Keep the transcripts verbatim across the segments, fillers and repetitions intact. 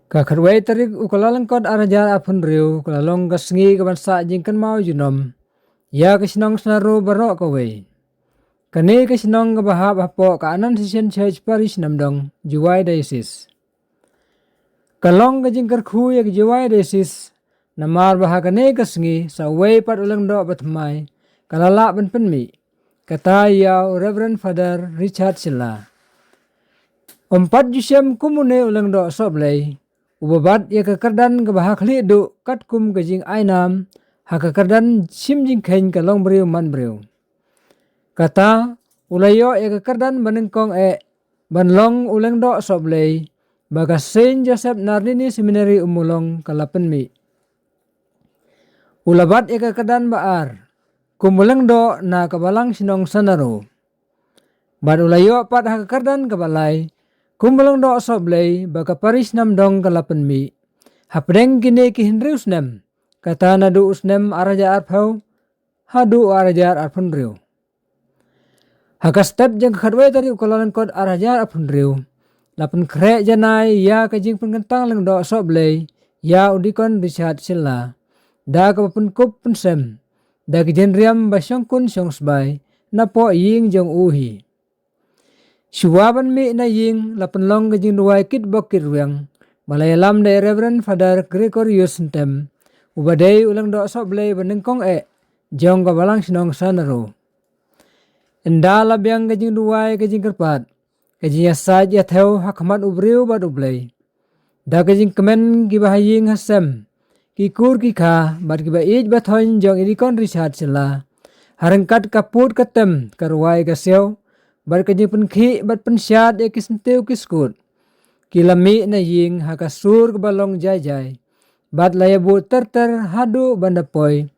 Ka khatwei tarik u Kyllalyngkot ar hajar arphew hynriew ka la long ka sngi kaban sah jingkynmaw junom ïa ka shnong Synaro baroh kawei. Kane ka shnong kaba hap hapoh ka Annunciation Church Parish Namdong, Jowai Diocese. Ka long ka jingkyrkhu ïa ka Jowai Diocese namar ba ha kane ka sngi sa uwei pat u lyngdoh bathymmai ka la lah ban pynmih, kata ïa u Reverend Father Richard Shylla. Ym pat ju shem kum une u lyngdoh sohblei uba bat ïa ka kyrdan kaba ha khlieh duh katkum ka jingainam ha ka kyrdan shim jingkheiñ ka longbriew manbriew. Kata u la ïoh ïa ka kyrdan banyngkong eh ban long u lyngdoh sohblei ba ka Saint Joseph Nardini Seminary Ummulong ka la pynmih. U la bat ïa ka kyrdan ba ar kum u lyngdoh na ka balang shnong Synaro. Bad u la ïoh pat ha ka kyrdan kaba lai kum u lyngdoh sohblei ba ka Parish Namdong ka la pynmih hapdeng kine ki hynriew snem, kata naduh u snem ar hajar arphew haduh ar hajar arphew hynriew. Ha ka step jong ka khatwei tarik u Kyllalyngkot ar hajar arphew hynriew la pynkhreh janai ïa ka jingpynkyntang lyngdoh sohblei ïa u Deacon Richard Shylla da kaba pynkup pynsem da ka jingriam ba shongkun shongsbai napoh ïing jong u hi. Shuwa ban mih na ïing la pynlong ka jingduwai kitbok kitrwiang ba la ïalam da i Reverend Father Gregorius Syntem, uba dei u lyngdoh sohblei banyngkong eh jong ka balang shnong Synaro. Ynda la biang ka jingduwai ka jingkyrpad, ka jingïasaid ïathew ha khmat u briew bad U Blei, da ka jingkmen kiba ha ïing ha sem, ki kur ki kha bad kiba ïeit ba thoiñ jong i Deacon Richard Shylla, ha ryngkat ka pud ka tem, ka rwai ka siaw bad ka jingpynkhih bad pynshad ïa ki syntiew ki skud, ki la mih na ïing ha ka sur kaba long jai jai bad la ïabud ter ter haduh ban da poi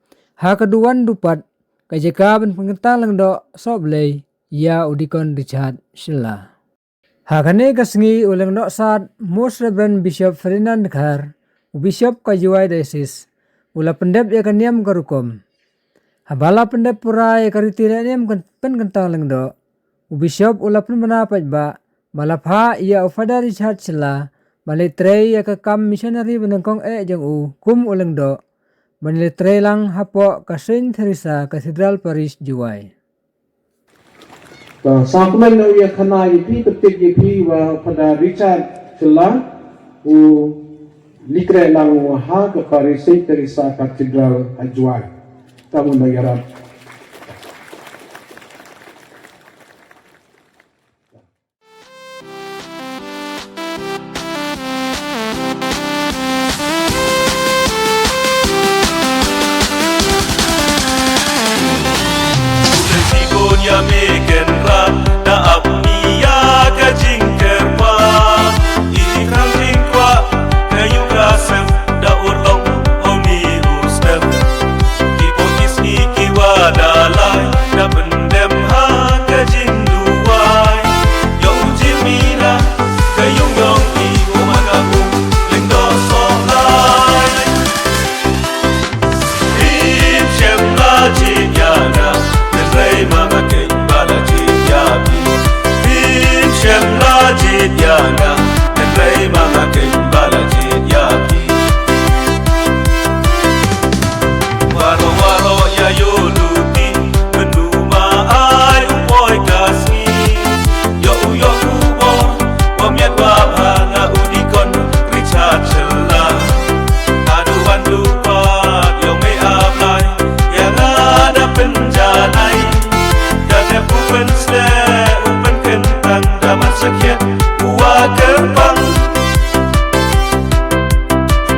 ha ka duwan dupat ka jaka ban pynkyntang lyngdoh sohblei ïa u Deacon Richard Shylla. Ha kane ka sngi u lyngdoh sad Most Reverend Bishop Ferdinand Dkhar, u Bishop ka Jowai Diocese, u la pyndep ïa ka niam ka rukom. Haba la pyndep pura ïa ka riti leh niam kan pynkyntang lyngdoh, u Bishop u la pynbna paidbah ba la phah ïa u Father Richard Shylla ban leit trei ïa ka kam missionary banyngkong eh jong u kum u lyngdoh ban leit trei lang hapoh ka Saint Theresa Cathedral Parish Jowai. Ba sa kumno ïa khana ïa phi, pynthikna ïa phi ba Father Richard Shylla u leit trei lang ha ka Parish Saint Theresa Cathedral ha Jowai. Ka mut na ïarap. Ki pokis ni ki wada lai da pyndem ha ka jingduwai. Ïa u Jimmy na ka yung yong ki u ma ka u lyngdoh soh lai. Phim shym la jied ïa nga, hynrei ma nga keiñ ba la jied ïa phi. Phim shym la jied ïa nga, hynrei ma nga keiñ ba la jied ïa phi. Waroh waroh ïa ïoh luti, mynnu ma ai u poi ka sngi. Ïoh u ïoh u bor, wa miat wa bha na u Deacon Richard Shylla. Haduh ban duh pat ïoh mei ap lai, ïa nga da pynjanai. Da dep u pynsleh u pynkyntang da man sakhiat u wa kyrpang.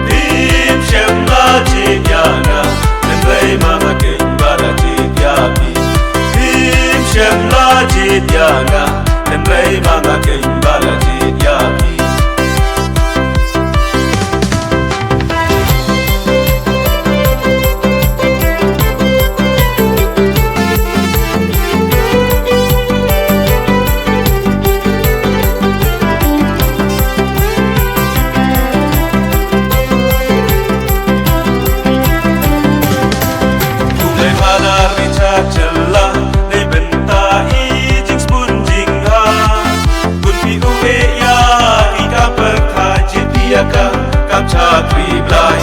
Phim shym la jied ïa nga, hynrei ma nga keiñ ba la jied ïa phi. Phim shym la jied ïa nga, hynrei ma nga keiñ ba la jied ïa phi. Kumne Father Richard Shylla, dei bynta i jingsbun jingha. Blai.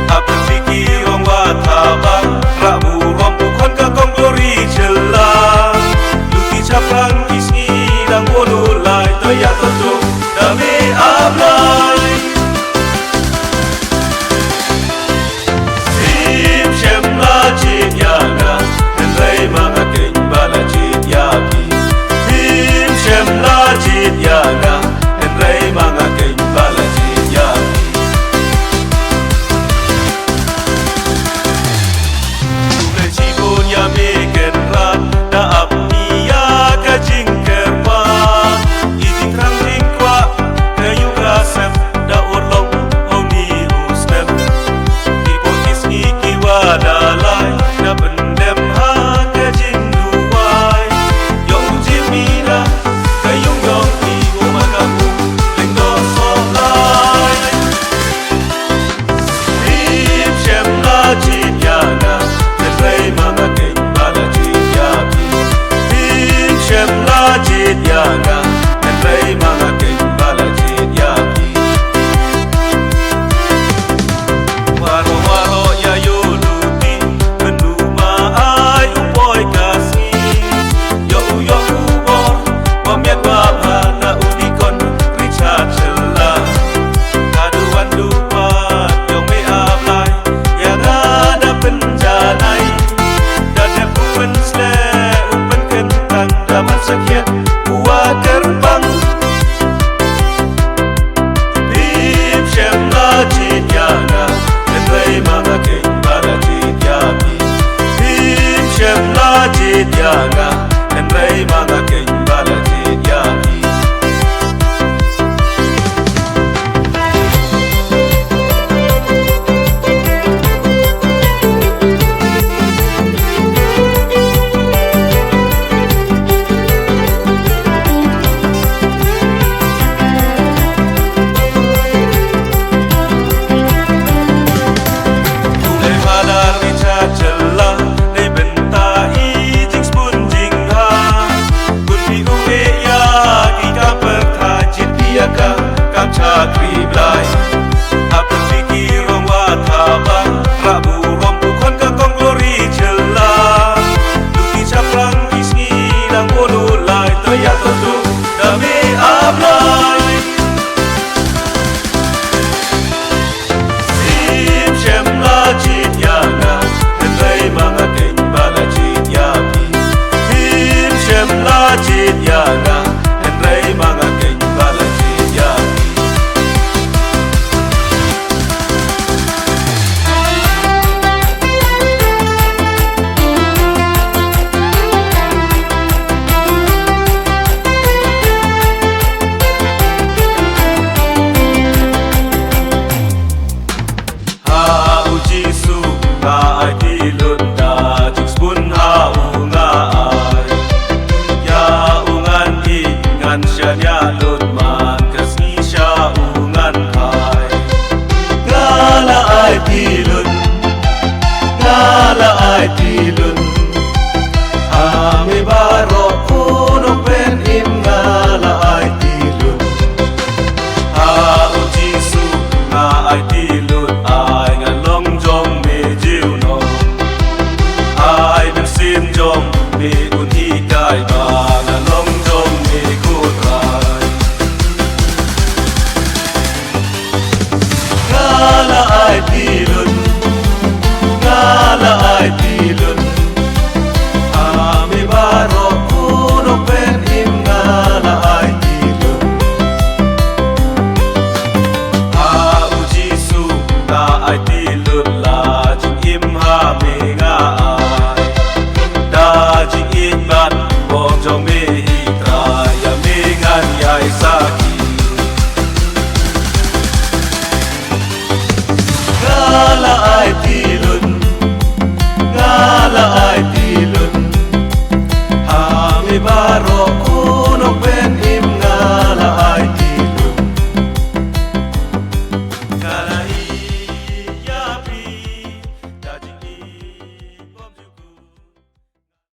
Hap pynmih ki rong wa thabang, rah burom u khon ka kong Glory Jylla. Luti chaphrang ki sngi dang bun u lai, to ïa to to da me A Blai. Phim shym la jied ïa nga, hynrei ma nga keiñ ba la jied ïa phi. Phim shym la jied ïa nga, hynrei ma nga keiñ ba la jied ïa phi. U Blei shibun ïa me Kynrad, da ap ïa ka jingkyrpad. I jingthrang jingkwah ka ïing ka sem, da urlong honi u step. Ki por ki sngi ki wa da lai, da pyndem ha ka jingduwai. Ïoh u jingmih da ka ïing jong phi, u ma ka u lyngdoh soh lai. Phim shym la jied ïa nga, hynrei ma nga keiñ ba la jied ïa phi. Phim shym la jied ïa nga, hynrei ma nga keiñ ba la jied ïa phi. Waroh waroh ïa ïoh luti, pyndu ma ai u poi ka sngi. Ïoh u ïoh u bor, wa miat wa bha na u dikon Richard Shylla. Ka duwan du pat jong me A Blai, ïa nga da pynjanai. Da dep u pynsleh u pynkyntang, da man sakhiat u wa kyrpang. Phim shym la jied ïa nga, hynrei ma nga keiñ ba la jied ïa phi. Phim shym la jied ïa nga, hynrei ma nga keiñ ba la jied ïa phi. U Blei Father Richard Shylla, dei bynta i jingsbun jingha. Bun phi u ïa ki kam pyrthei, jied phi ïa ka kam shakri Blai. Hap pynmih ki rong wa thabang, rah burom u khon ka kong Glory Shylla. Luti chaphrang ki sngi dang bun u lai, to ïa to to da me A Blai. Phim shym la jied ïa nga, hynrei ma nga keiñ ba la jied ïa phi. Phim shym la jied ïa nga, hynrei ma nga keiñ ba la jied ïa phi. Ha u Jisu nga aiti lut, da jingsbun ha u nga ai. Ïa u ngan ïeit ngan shaniah lut, man ka sngi sha u ngan phai. Nga la aiti